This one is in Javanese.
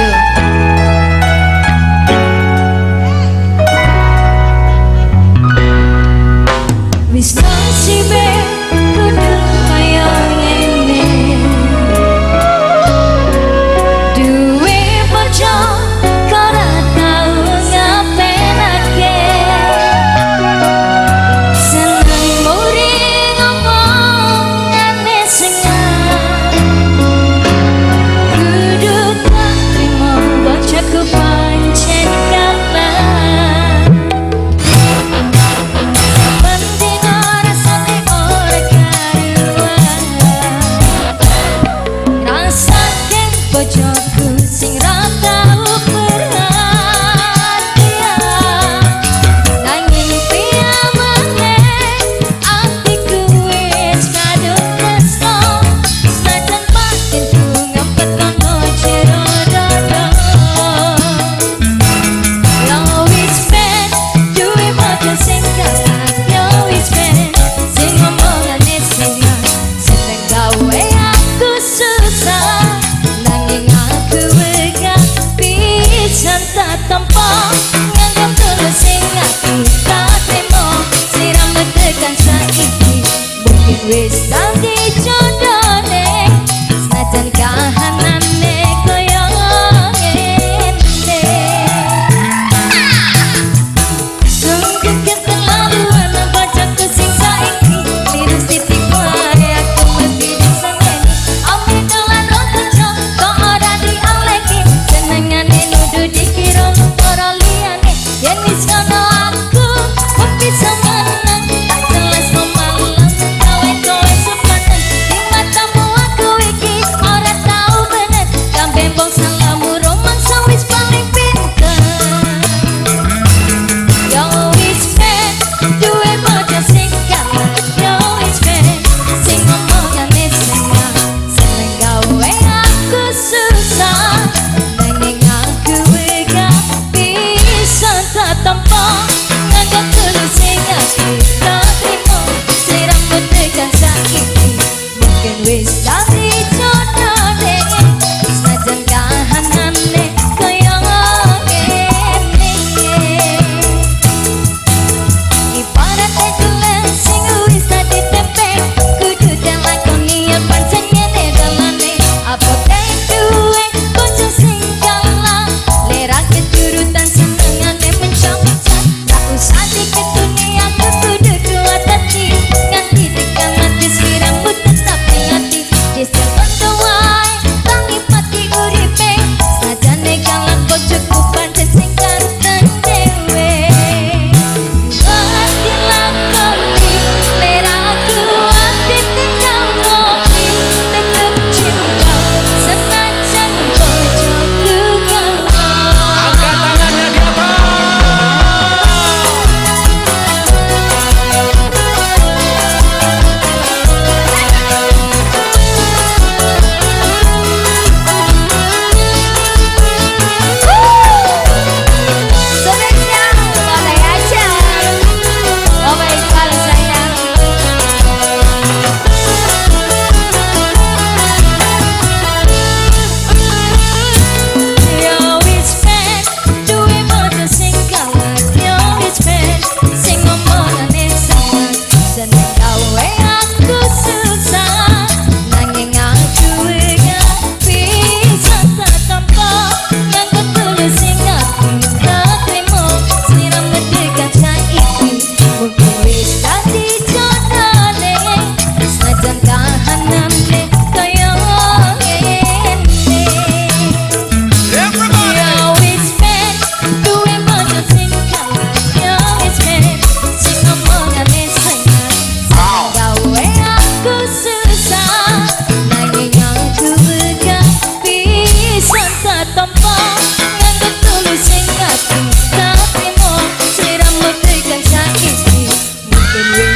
Monggo. Wis nasibe kudu kaya ngene, duwe bojo ora tau ngapenake, seneng muri ngomongane sengat, kudu tak trimo bojoku pancen kalah. Pendino rasane ora karuan, rasake bojoku sing ra tau perhatian, nanging piye meneh atiku wis kadung tresno, senajan batinku ngempet ana jero dada. Ya wis ben duwe bojo sing galak, ya wis ben sing omongane seneng, seneng gawe aku susah, nanging aku wegah pisan tak tampa, nganggep tulus sing ati tak trimo, sliramu tekan saiki mungkin wis dadi jodone, senajan kahanane kaya ngene. Sungguh keterlaluan bojoku sing saiki, kliru sithik wae aku mesti diseneni. Ame dolan rong kanca kok ora dialeki, senengane nuduh dikira ora liyane. Yen wis ngono aku mung bisa meneng, tak jelas malam gawe kowe sepanen. Di matamu aku iki ora tau bener, kabeh wong salahmu rumangsa wis paling pinter. Ya wis ben duwe bojo sing galak, ya wis ben sing omongane seneng, seneng gawe aku susah, nanging aku wegah bisa tak tampa, nganggep tulus sing ati tak trimo, sliramu tekan saiki mungkin wis dadi jodone, senajan kahanane kaya ngene. Ibarate tulen sing wis dadi tempe, kudu dilakoni yen pancen ngene dalane. Abote duwe bojo sing galak, lera keturutan senengane mencak-mencak, tak usah diketuni aku kudu kuat ati, nganti tekan mati sliramu tetap ning ati. Disel kondo wae tangi pati uripe, sajane galak bojoku pancen sing ganteng dhewe. Kuat dilakoni, lera kuat ditinggal ngopi, tetep cinta senajan bojoku galak. Angkat tangannya di atas. Spesial boleh aja. Bapak Iqbal sayang. Ya wis ben duwe bojo sing galak, ya wis ben sing omongane seneng, seneng gawe aku susah, nanging aku wegah bisa tak tampa, nganggep tulus sing ati tak trimo, sliramu tekan saiki mungkin wis dadi jodone, senajan kahanane kaya ngene. Everybody. Ya wis ben duwe bojo sing galak, ya wis ben sing omongane seneng, seneng gawe aku susah, nanging aku wegah pisan tak tampa, nganggep tulus sing ati tak trimo, sliramu tekan saiki mungkin wis